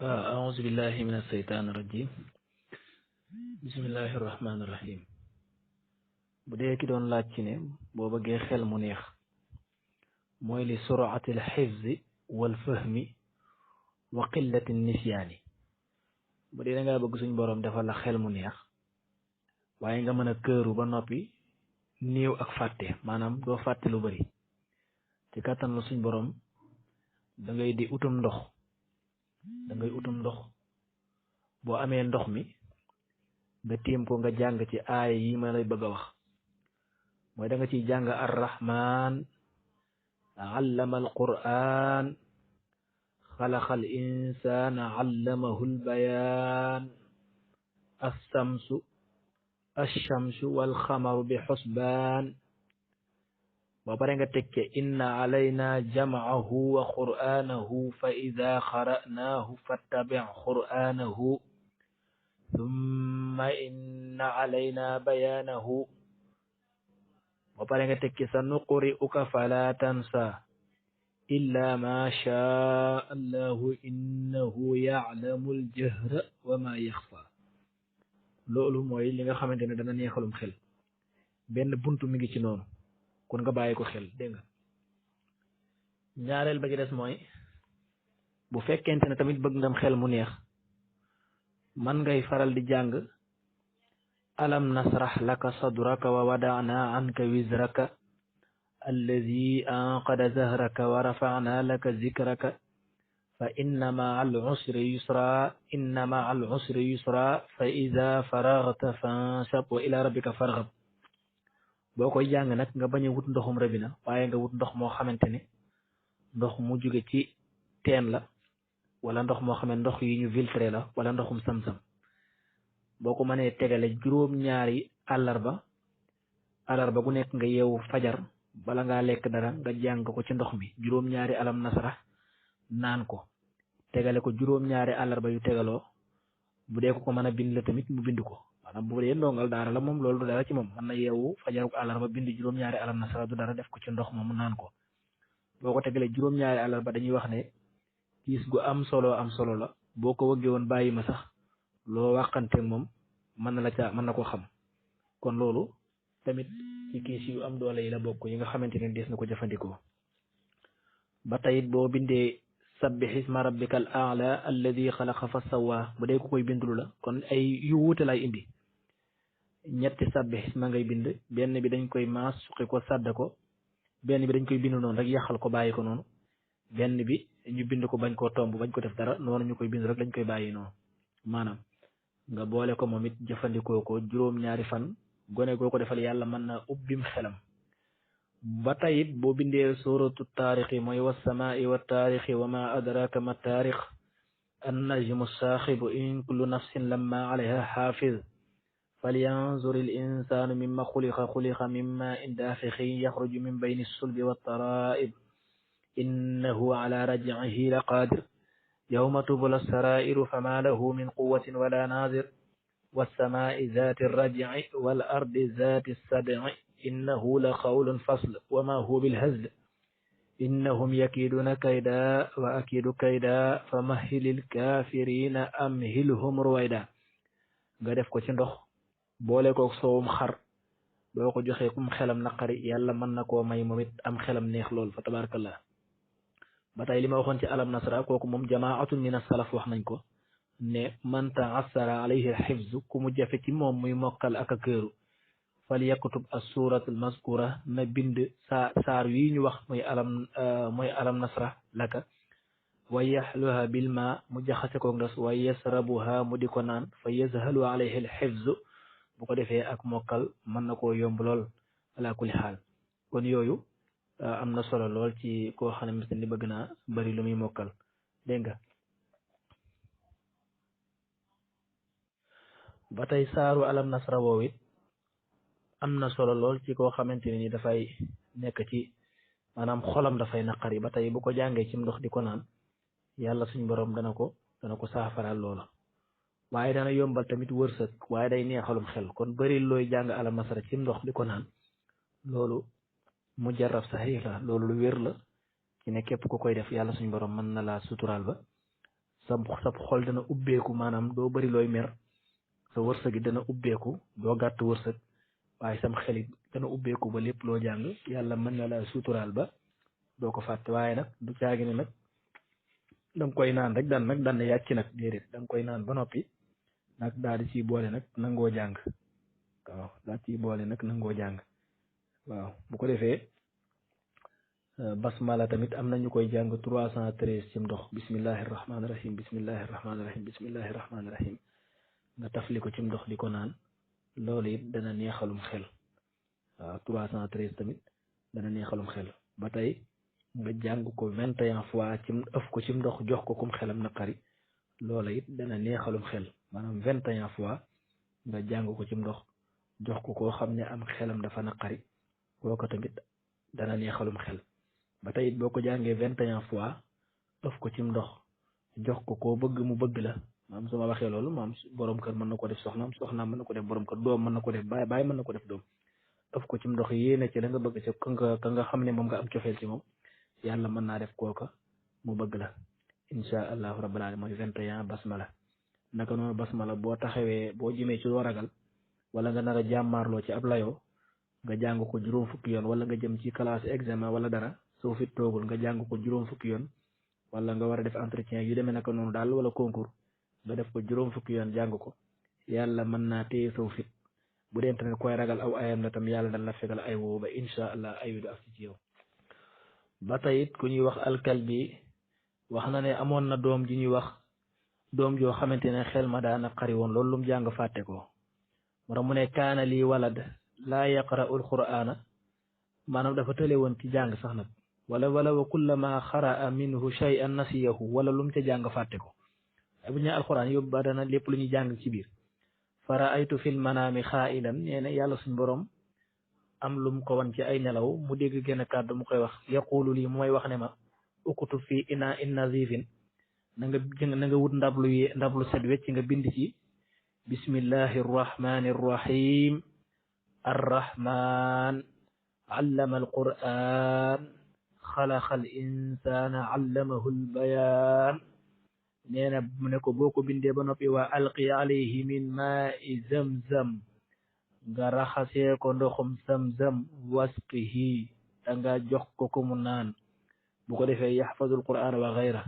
أعوذ بالله من الشيطان الرجيم بسم الله الرحمن الرحيم bu dee ki doon laaj ci ne boo bëggee xel mu neex mooy li suratil xifzi wal fahmi wa qillati nisyaani bu dee da ngaa bëgg suñ boroom defal la xel mu neex waaye nga mën a këru ba noppi néew ak fàtte maanaam doo fàtte lu bari ci kàttan la suñ boroom da ngay di utum ndox boo amee ndox mi nga tiim ko nga jàng ci aaya yi ma lay bëgg a wax mooy da nga ciy jàng arrahman allama alquran xalaqa al insana allamahu albayan alchamsu walxamaru bi xusbaan boo pare nga tekke inna alayna jamcahu wa qur'anahu fa ida qara'naahu fattabic qur'anahu thumma inna alayna bayaanahu boo pare nga tekki sa nuqri'uka fala tansa illa ma shaa allahu innahu ya'lamu al-jahra wa ma yaxfa loolu mooy li nga xamante ne dana neexalum xel benn buntu mi ngi ci noonu kon nga bàyyi ko xel dégg nga ñaareel ba ci des mooy bu fekkente ne tamit bëgg ngam xel mu neex man ngay faral di jàng alam nasrah laka sadraka wa wada'na anka wizraka alladi anqada zahraka wa rafa'na laka zikraka fa inna ma'al usri yusra fa idha faraghta fansab wa ila rabbika farghab boo koy jàng nag nga bañ a wut ndoxum rabina waaye nga wut ndox moo xamante ne ndox mu jóge ci teen la wala ndox moo xam ne ndox yi ñu filtré la wala ndoxum sam-sam boo ko mënee tegale juróom-ñaari àllarba gu nekk nga yeewu fajar bala ngaa lekk dara nga jàng ko ci ndox mi juróom-ñaari alam nasara naan ko tegale ko juróom-ñaari àllarba yu tegaloo bu dee ko mën a bind la tamit mu bind ko maanaam bu dee ndongal daara la moom loolu du dara ci moom mën na yeewu fajaru àllarba bind juróom-ñaari alam nasara du dara def ko ci ndox moomu naan ko boo ko tegalee juróom-ñaari àllarba dañuy wax ne kiis gu am solo la boo ko wëggee woon bàyyi ma sax loo waxante moom mën na ko xam kon loolu tamit ci kiis yu am doole yi la bokk yi nga xamante ne dees na ko jëfandikoo ba tayit boo bindee sabbih isma rabbikal a'la alladi xalaqa fa sawwa bu dee ko koy bindulu la kon ay yu wuute lay indi ñetti sabbih isma ngay bind benn bi dañ koy maas suqi ko sàdd ko benn bi dañ koy bind noonu rek yàqal ko bàyyi ko noonu benn bi ñu bind ko bañ koo tomb bañ ko def dara noonu ñu koy bind rek lañ koy bàyyi noonu maanaam nga boole ko moom it jëfandikoo ko juróom-ñaari fan gone goo ko defal yàlla mën na ubbim xelam ba tayit boo bindee suratu taarixi mooy wassamaa'i wa taarixi wa ma adraka ma taarix an najmu saaxibu in kullu nafsin lamma alayha xaafiz falyanzur il insanu mimma xuliqa mimma in daafixin yaxruju min bayni sulbi wa taraa'ib innahu ala raj'ihi la qaadir yawma tubla saraa'iru fama lahu min quwwatin wala naazir wassamaa'i zaati raj'i wal ardi zaati sad'i innahu la qawlun fasl wa ma huwa bilhazl innahum yakiiduuna kayda wa akiidu kayda fa mahhilil kaafiriina amhilhum ruwayda nga def ko ci ndox boole ko soowum xar boo ko joxee kum xelam naqari yàlla mën na koo may moom it am xelam neex lool fa tabarakallah ba tey li ma waxoon ci alam nasra kooku moom jamaatun min as-salaf wax nañ ko ne man ta'assara alayhi al-hifz ku mu jafe ci moom muy mokkal ak a këru fal yaktub as-suratu al-mazkura na bind saar wi ñu wax mooy alam nasra laka wa yaxluha bil ma mu jaxase ko ndas wa yasrabuha mu di ko naan fa yazhalu alayhi al-hifz bu ko defee ak mokkal mën na koo yomb lool ala kulli xaal kon yooyu am na solo lool ci koo xam ne ni bëgg naa bari lu muy mokkal dégg nga ba tey saaru alam nasra woow it am na solo lool ci koo xamante ne ni dafay nekk ci maanaam xolam dafay naqari ba tey bu ko jàngee ci ndox di ko naan yàlla suñ borom dana ko saafaral loola waaye dana yombal tamit wërsëg waaye day neexalum xel kon bari looy jàng alam nasra ci ndox di ko naan loolu mujarrab saxiix la loolu lu wér la ci ne képp ku koy def yàlla suñ borom mën na laa suturaal ba sa xol dana ubbeeku maanaam doo bëri looy mer sa wërsëg gi dana ubbeeku doo gàtt wërsëg waaye sam xelit dana ubbeeku ba lépp loo jàng yàlla mën na la suturaal ba doo ko fàtte waaye nag du caagi ne nag da nga koy naan rek daan na yàcc nag déedéet da nga koy naan ba noppi nag daal di ciy boole nag nangoo jàng waaw daal ciy boole nag nangoo jàng waaw bu ko defee basmala tamit am na ñu koy jàng 313 ci ndox bismillahi rahmaani rahim bismillahi rahmaani rahim bismillahi rahmaani rahim nga tafli ko ci ndox di ko naan loolu it dana neexalum xel waaw 313 tamit dana neexalum xel ba tey nga jàng ko 21 fois ci ëf ko ci ndox jox ko kum xelam naqari loola it dana neexalum xel maanaam 21 fois nga jàng ko ci ndox jox ko koo xam ne am xelam dafa naqari kooko tamit dana neexalum xel ba tey it boo ko jàngee 21 fois ëf ko ci ndox jox ko koo bëgg mu bëgg la maam su ma waxee loolu maam borom kër mën na ko def soxnaam mën na ko def borom kër doom mën na ko def baay mën na ko def doom ëf ko ci ndox yéene ci la nga bëgg ca ka nga xam ne moom nga am cofeel ci moom yàlla mën naa def kooka mu bëgg la insha allahu rabbil alamin mooy 21 basmala naka noonu basmala boo taxawee boo jëmee ci loo ragal wala nga nar a jàmmaarloo ci ab layoo nga jàng ko juróom fukki yoon wala nga jëm ci classe examen wala dara soo fit toogul nga jàng ko juróom fukki yoon wala nga war a def entretien yu demee naka noonu daal wala concours nga def ko juróom fukki yoon jàng ko yàlla mën naa téye saw fit bu dee tamit koy ragal aw ayam la tam yàlla dana la fegal ay woo ba insha allah ayu du ak ci yow ba tey it ku ñuy wax alkalbi wax na ne amoon na doom ji ñuy wax doom joo xamante ne xel ma daana xari woon loolu lum jàng fàtte ko moo tax mu ne kaana lii walad laa yaqra'u alqur'ana maanaam dafa tële woon ci jàng sax nag wala wa kullama xara'a minhu shay'an nasiyahu wala lum ca jàng fàtte ko bu ñu alquran yóbbu ba dana lépp lu ñuy jàng ci biir fa ra'aytu fil manaami xaa'ilan nee na yàlla suñ borom am lum ko wan ci ay nelaw mu dégg genn kàddu mu koy wax yaqulu lii mu may wax ne ma ukutub fii ina in nazifin na nga wut ndablu set wecc nga bind ci bismillahi arrahmani arrahim arrahman allama alquran xalaqa al insana allamahu albayan nee na mu ne ko boo ko bindee ba noppi waa alqi alayhi min maai zamzam nga raxasee ko ndoxum zamzam wasqihi danga jox ko mu naan bu ko defee yaxfazul quran wa gayra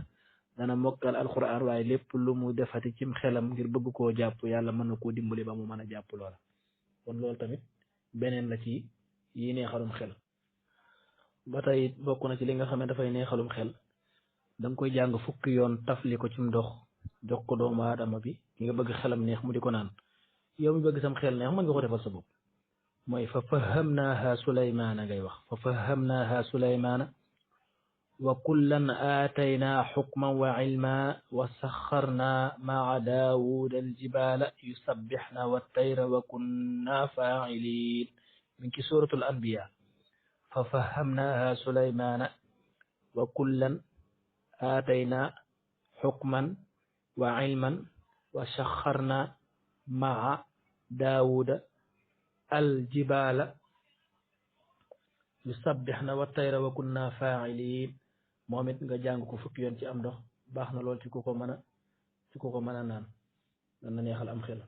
dana mokkal alquran waaye lépp lu mu defati cim xelam ngir bëgg koo jàpp yàlla mën na koo dimbali ba mu mën a jàpp loola kon loolu tamit beneen la ci yi neexalum xel ba tey bokk na ci li nga xam ne dafay neexalum xel da nga koy jàng fukki yoon tafli ko ci ndox jox ko doomu aadama bi ki nga bëgg xelam neex mu di ko naan yow mi bëgg sam xel neex mën nga ko defal sa bopp mooy fa fahamnaaha sulaymaana ngay wax fa fahamnaaha sulaymaana wa kullan aataynaa xukman wa ilma wa saxarnaa maa daawuda aljibaala yusabbixna wattayra wa kunna faaciliin min ci suratul anbiya fa fahamnaaha sulaymaana wa kullan aataynaa xukman wa ilman wa saxarnaa maa daawuda aljibaala yusabbixna wattayra wa kunna faaciliin moom it nga jàng ko fukki yoon ci am ndox baax na lool ci ku ko mën a naan dana neexal am xel